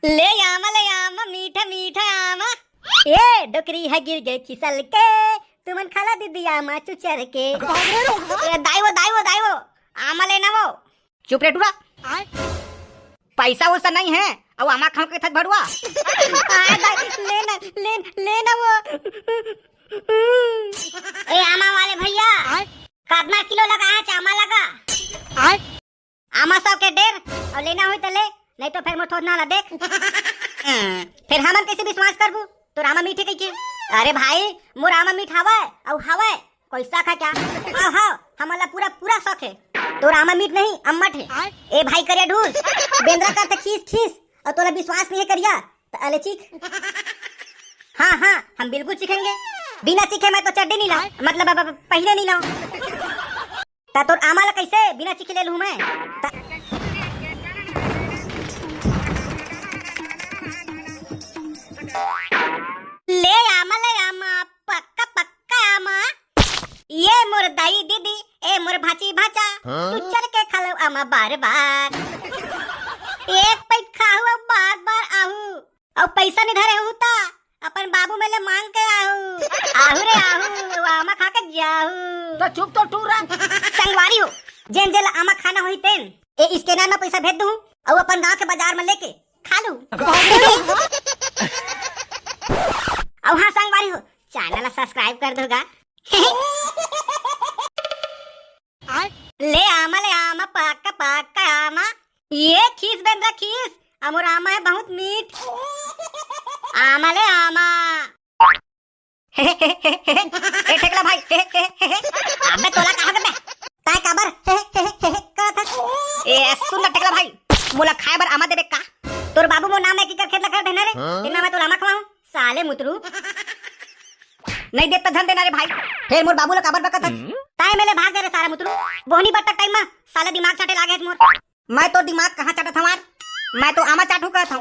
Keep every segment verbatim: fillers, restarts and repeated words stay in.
ले आमा, ले आमा, मीठा मीठा आमा। ए डोकरी ह गिर गे खिसल के, तुमन खाला दीदी आमा चुचर के। ए दाई वो, दाई वो, दाई वो, आमा लेना वो। चुप रे टूरा। आय। पैसा वैसा नहीं है, अउ आमा खाऊं के थच भड़ुआ। आय दाई, ले ना, ले, ले ना वो। ए आमा वाले भैया, आय। कतना किलो लगा है आमा लगा? आय। आमा सौ के डेढ़, अउ लेना होई त ले, नहीं तो फेर मोर थोथना ला देख। फेर हमन कैसे विश्वास करबू तोर आमा मीठे कहिके? अरे भाई, मोर आमा मीठ हवय, अउ हवय, कोई शक है क्या? आओ, हाव, हमन ला पूरा, पूरा शक है। तोर आमा मीठ नहीं, अम्मट है। ए भाई करिया ढूस, बेंदरा करथे खीस, खीस, अउ तोला विश्वास नहीं है करिया, त अले चीख। हाँ, हाँ, हम बिल्कुल चीखेंगे। बिना चीखे मैं तो चड्डी नहीं लाऊं, मतलब, अब, अब, पहले नहीं लाऊं। त तोर आमा ला कैसे बिना चीखे ले लूं मैं? त- ले आमा, ले आमा, पक्का, पक्का आमा। ये मोर दाई दीदी, ए मोर भाची भाचा, हाँ? तू चल के खा लो आमा बार बार। एक पैक खाहू अउ बार बार आहू। अउ पैसा नहीं धरे हूँ ता अपन बाबू में ले मांग के आहू। आहू रे आहू, अउ आमा खा के जाहू। तो चुप तो टूरा। संगवारी हो, जेन जेन ला आमा खाना होही तेन, ए स्कैनर में पैसा भेज दूँ अउ अपन गांव के बाजार में लेके खा लू। अउ हाँ संगवारी हो, चैनल ला सब्सक्राइब कर दो गा। ले आमा, ले आमा, पक्का, पक्का आमा। ये खीस बेंदरा खीस, अ मोर आमा है बहुत मीठ। आमा ले आमा। ए ठेकला भाई, अबे तोला कहा बे? ताय काबर करत हस? ए सुन ना ठेकला भाई, मोला खाए बर आमा देबे का? तोर बाबू मोर नाम एक एकड़ खेत ला कर देना रे, हाँ? तेना मैं तोला आमा खवाऊं। साले मुतरू। नहीं देत त झन देना रे भाई। फेर मोर बाबू ला काबर बकत हस? हम्म। ताय मेले भाग जा रे सारा मुतरू। बोहनी बट्टा टाइम मा साले दिमाग चाटे लागे हस मोर। मैं तो दिमाग कहाँ चाटत हंव यार? मैं तो आमा चाटू कहत हंव।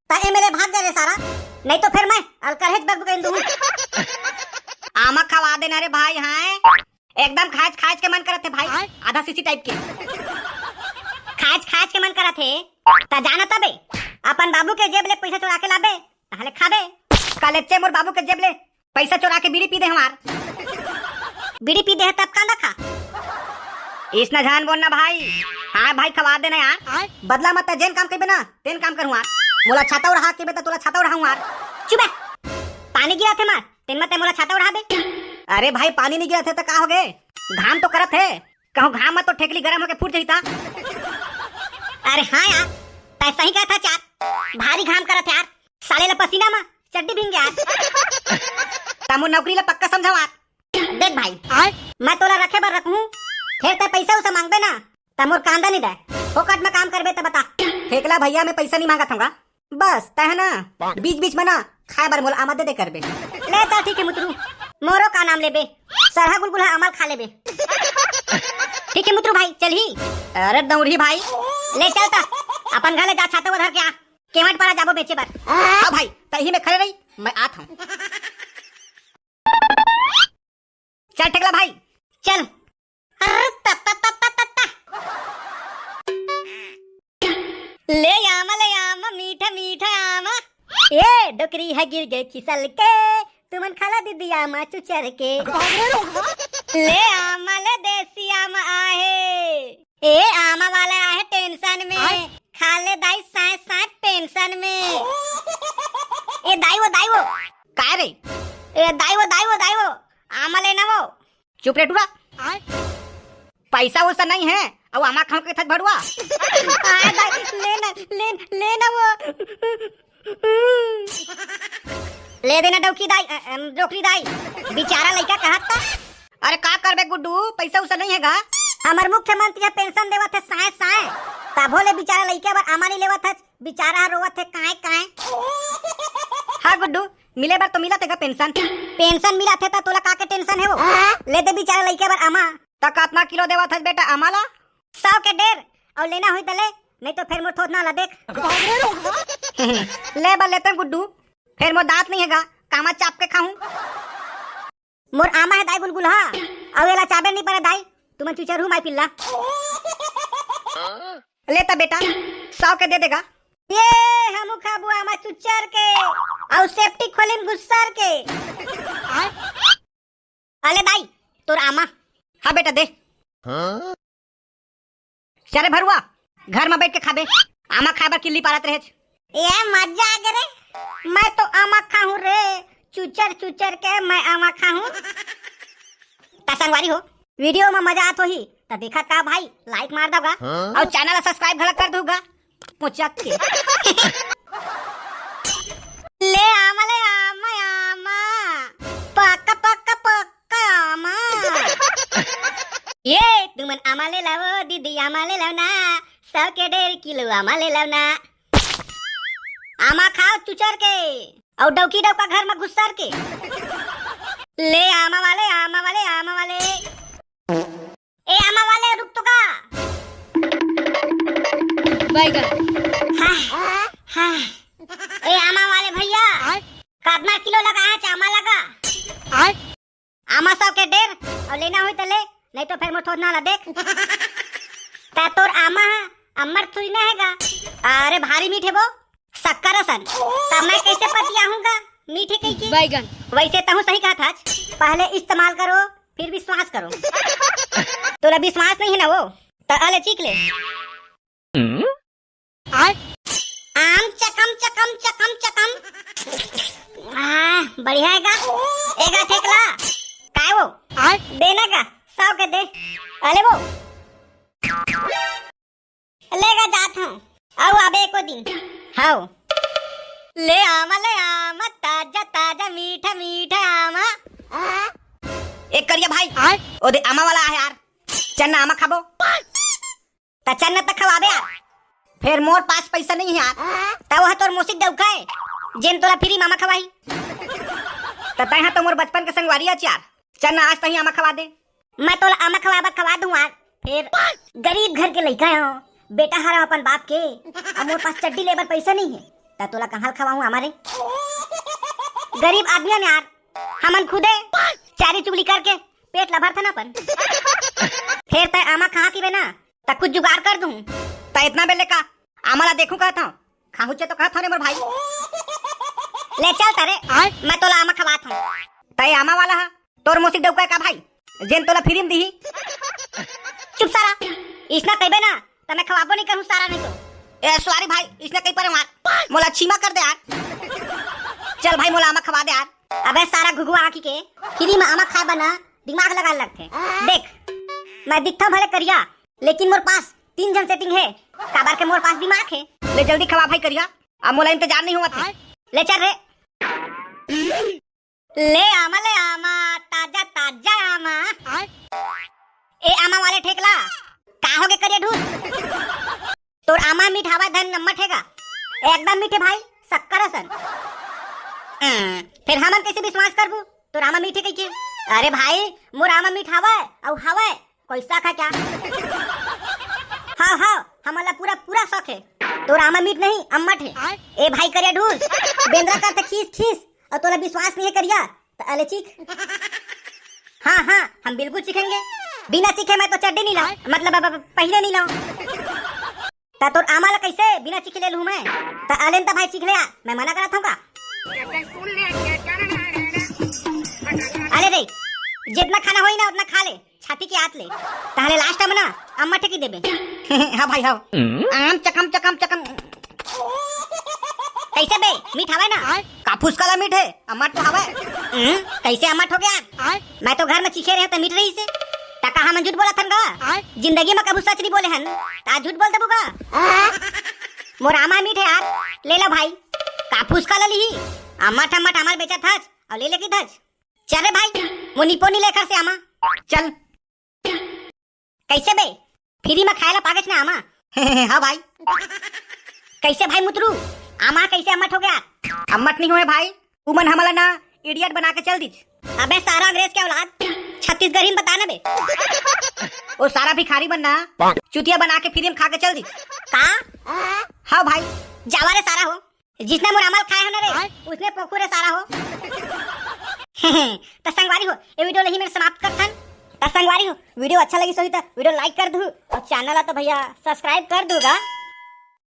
ताय मेले भाग जा रे सारा। नहीं तो फेर मैं अलकरहेच बकबकैन दूँ। आमा खवा देना रे भाई, हाँ। एकदम खाच खाच के मन करत हे भाई, आधा सीसी टाइप के। खाच खाच के मन करत हे, त जाना तबे, अपन बाबू के जेब ले पैसा चोरा के लाबे, ताहले खाबे। कलेच्चे मोर बाबू के जेब ले पैसा चोरा के बीड़ी पी दे हमार। बीड़ी पी दे हे तब कांदा खा। इसना झान बोलना भाई। हाँ भाई, खवा देना यार। बदला मत, जेन काम कहिबे ना, तेन काम करूँ यार। मोला छाता ओढ़ा के बे त तोला छाता ओढ़ाऊँ यार। चुप बे। पानी गिरा थे मार। तेन म तैं मोला छाता ओढ़ाबे? अरे भाई, पानी नहीं गिरत हे त का हो गे? घाम तो करत हे, कहूँ घाम म तो ठेकली गरम होके फूट जही ता। अरे हाँ यार, तैं सही कहत हस यार, भारी घाम करत हे यार, साले ला पसीना म चड्डी भींग गे यार। त मोर नौकरी ला पक्का समझव यार। देख भाई, आय? मैं तोला रखे बर रखहूँ, फेर तैं पैसा उसा मांगबे ना, त मोर कांदा नहीं दे, फोकट में काम करबे त बता। ठेकला भैया, मैं पैसा नहीं मांगत हूँ गा, बस तैं ह ना बीच बीच में ना खाए बर मोला आमा दे दे करबे। ले चल ठीक हे मुतरू, मोरो का नाम लेबे, सरहा गुलगुल ह आमा ल खा लेबे। ठीक हे मुतरू भाई, चलही। अरे दौड़ही भाई। ले चल त, अपन घर ले जा, छाता ओढ़ के आ, केवट पारा जाबो बेचे बर। हाँ भाई, तही में खड़े रही, मैं आत हूँ। चल ठेकला भाई, चल। अरे त, त, त, त, त, त। ले आमा, ले आमा, मीठा, मीठा आमा। ए, डोकरी ह गिर गे खिसल के, तुमन खाला दीदी आमा चुचर के। ले आमा, ले देसी आमा आहे। ए, आमा वाला आहे टेंशन में। आय। खा ले दाई साय साय पेंशन में। ए, दाई वो, दाई वो। काय रे? ए, दाई वो, दाई वो, दाई वो। आमा लेना वो। चुप रे टूरा। आय। पैसा वैसा नहीं है, अउ आमा खाऊं के थच भड़ुआ। आय दाई, ले ना, ले, ले ना वो। ले देना डौकी दाई, अ, अ, डोकरी दाई। बेचारा लइका कहत था। अरे का करबे गुड्डू, पैसा वैसा नहीं है गा। हमर मुख्यमंत्री ह पेंशन देवत हे साय साय, तभो ले बेचारा लइका बर आमा नहीं लेवत हच। बेचारा ह रोवत हे, काय, काय। हाँ गुड्डू, मिले बर तो मिलत हे गा पेंशन। पेंशन मिलत हे त तोला का के टेंशन हे वो? ले दे बेचारा लइका बर आमा। त कतना किलो देवत हस बेटा आमा ला? सौ के डेढ़, अउ लेना होई त ले, नहीं तो फेर मोर थोथना ला देख। ले बर लेते गुड्डू, फेर मोर दांत नहीं हे गा, कामा चाप के खाहूं। मोर आमा हे दाई गुलगुल हा, अउ एला चाबे नहीं परे दाई, तुमन चुचरहू माई पिल्ला। ले त बेटा, सौ के दे दे गा। ये हमू खाबू आमा चुचर के, अउ सेप्टिक खोलिम गुस्सर के। अले दाई, तोर आमा। हाँ बेटा, दे। हाँ? चले भरुआ, घर में बैठ के खाबे। आमा खाए बर किल्ली पारत रहेच। ए, मजा आ गे रे। मैं तो आमा खाहूं रे, चुचर चुचर के मैं आमा खाहूं। त संगवारी हो, video में मजा आत होही त देखत का भाई, like मार दव गा। हाँ? अउ channel ला subscribe घला कर दव गा। पुचक के। ले आमा, ले आमा, आमा। पक्का, पक्का, पक्का आमा। ये, तुमन आमा ले लाओ, दीदी आमा ले लाओ ना। सौ के डेढ़ किलो आमा ले लाओ ना। आमा खाओ चुचर के। अउ डौकी डौका घर में घुसर के। ले आमा वाले, आमा वाले, आमा वाले। ए आमा वाले, रुक तो का। बैगन। हाँ, हाँ। ए आमा वाले भैया, आय? कतना किलो लगा है आमा लगा? आय? आमा सौ के डेढ़, अउ लेना होही त ले, नहीं तो फिर मोर थोथना ला देख। त तोर आमा ह अम्मट थोड़ी ना हे गा। अरे भारी मीठ हे वो, शक्कर असन। त मैं कैसे पतियाहूं गा मीठे कहिके? बैगन। वैसे तहूं सही कहत हच, पहले इस्तेमाल करो, फिर विश्वास करो। तोला विश्वास नहीं है ना वो, त अले चीख ले। आय? आम चकम चकम चकम चकम। आ, बढ़िया हे गा। ए गा ठेकला। काय वो? आय? देना गा, सौ के दे। अले वो। ले गा जात हूँ। अउ आबे एको दिन। हाव। ले आमा, ले आमा, ताजा ताजा मीठा मीठा आमा। ए करिया भाई, आय? ओदे आमा वाला आहे यार। चल ना आमा खाबो। त चल ना त खवाबे यार। फेर मोर पास पैसा नहीं है यार। त वह तोर मौसी डौका है, जेन तोला free म आमा खवाही। त तैं ह तो मोर बचपन के संगवारी अच यार। चल ना आज तहीं आमा खवा दे। मैं तोला आमा खवाबा खवा दूं यार। फेर गरीब घर के लइका हो, बेटा हरव अपन बाप के, अब मोर पास चड्डी लेबर पैसा नहीं है, त तोला कहाँ खवाऊं आमा रे? गरीब आदमी हन यार, हमन खुदे चारी चुगली करके पेट ला भरथन अपन। फेर तैं आमा खा किबे ना, त कुछ जुगाड़ कर दूं। त इतना बेले का आमा ला देखूं कहत हंव, खाहूं चे तो कहत हंव रे मोर भाई। ले चल तारे, आय? मैं तोला आमा खवात हंव। तैं आमा वाला हा, तोर मौसी डौका का भाई, जेन तोला free म दिही। चुप सारा, इसना कहिबे ना, त मैं खवाबो नहीं करूं सारा नहीं तो। ए sorry भाई, इसने कहीं पर मार, मोला क्षमा कर दे यार। चल भाई मोला आमा खवा दे यार। अबे सारा घुघुआ आँखी के, free म आमा खाए बर ना दिमाग लगाए लगथे। देख, मैं दिखथंव भले करिया, लेकिन मोर पास तीन झन setting हे, काबर के मोर पास दिमाग हे। ले जल्दी खवा भाई करिया, अब मोला इंतजार नहीं होवत हे। ले चल रे। ले आमा, ले आमा, ताजा ताजा आमा। ए आमा वाले ठेकला, का होगे करिया ढूंढ? तोर आमा मीठ हवय धन नम्मट हे गा। एकदम मीठे भाई, शक्कर असन। अं, फेर हमन कैसे विश्वास करबू तोर आमा मीठे कहिके? अरे भाई, मोर आमा मीठ हवय, अउ हवय, कोई शक है क्या? हाव, हाव, हमन ला पूरा, पूरा शक हे। तोर आमा मीठ नहीं, अम्मट हे। ए भाई करिया ढूंढ, बेंदरा करथे खीस, खीस, अउ तोला विश्वास नहीं है करिया, त अले चीख। हाँ, हाँ, हम बिल्कुल चीखेंगे। बिना चीखे मैं तो चड्डी नहीं लाऊं, मतलब अब, अब पहले नहीं लाऊं। त तोर आमा ला कैसे बिना चीखे ले लूं मैं? त अलेन त भाई चीख ले यार, मैं मना करत हूं का? अले रे, जितना खाना होई ना उतना खा ले, छाती के आत ले। ताहले last में ना अम्मा ठेकी देबे। हाँ भाई हाँ। आम चकम चकम चकम। कैसे बे, मीठ हवय ना? आय? का फुसका ला मीठ हे, अम्मट तो हवय। हम्म, कैसे अम्मट हो गया? आय? मैं तो घर में चीखे रहे त मीठ रहिसे। त का हमन झूठ बोलत हन गा? आय? जिंदगी में कभू सच नहीं बोले हन, त आज झूठ बोल देबू गा? मोर आमा मीठ हे यार, ले ला भाई। का फुसका ला लिही? अम्मट अम्मट हमर बेचत हच, अउ ले लेके धच। चल रे भाई, मोर निपोनी लेखर से आमा। चल। कैसे बे? Free में खाए ला पागेच ना आमा? हाँ भाई। कैसे भाई मुतरू? आमा कैसे अम्मट हो गया? अम्मट नहीं होए भाई, उमन हमला ना idiot बना के चल दीच। अबे सारा अंग्रेज के औलाद, छत्तीसगढ़ी में बता ना बे। ओ सारा भिखारी मन ना चुतिया बना के free में खा के चल दीच। का? हाँ भाई। जावा रे सारा हो, जिसने मोर आमा ल खाए हो ना रे, आय? उसने पोखू रे सारा हो। त संगवारी हो, ये video ल ही मेर समाप्त करथन। त संगवारी हो, video अच्छा लगिस होही त video like कर दू, अउ channel ला तो भैया subscribe कर दू गा।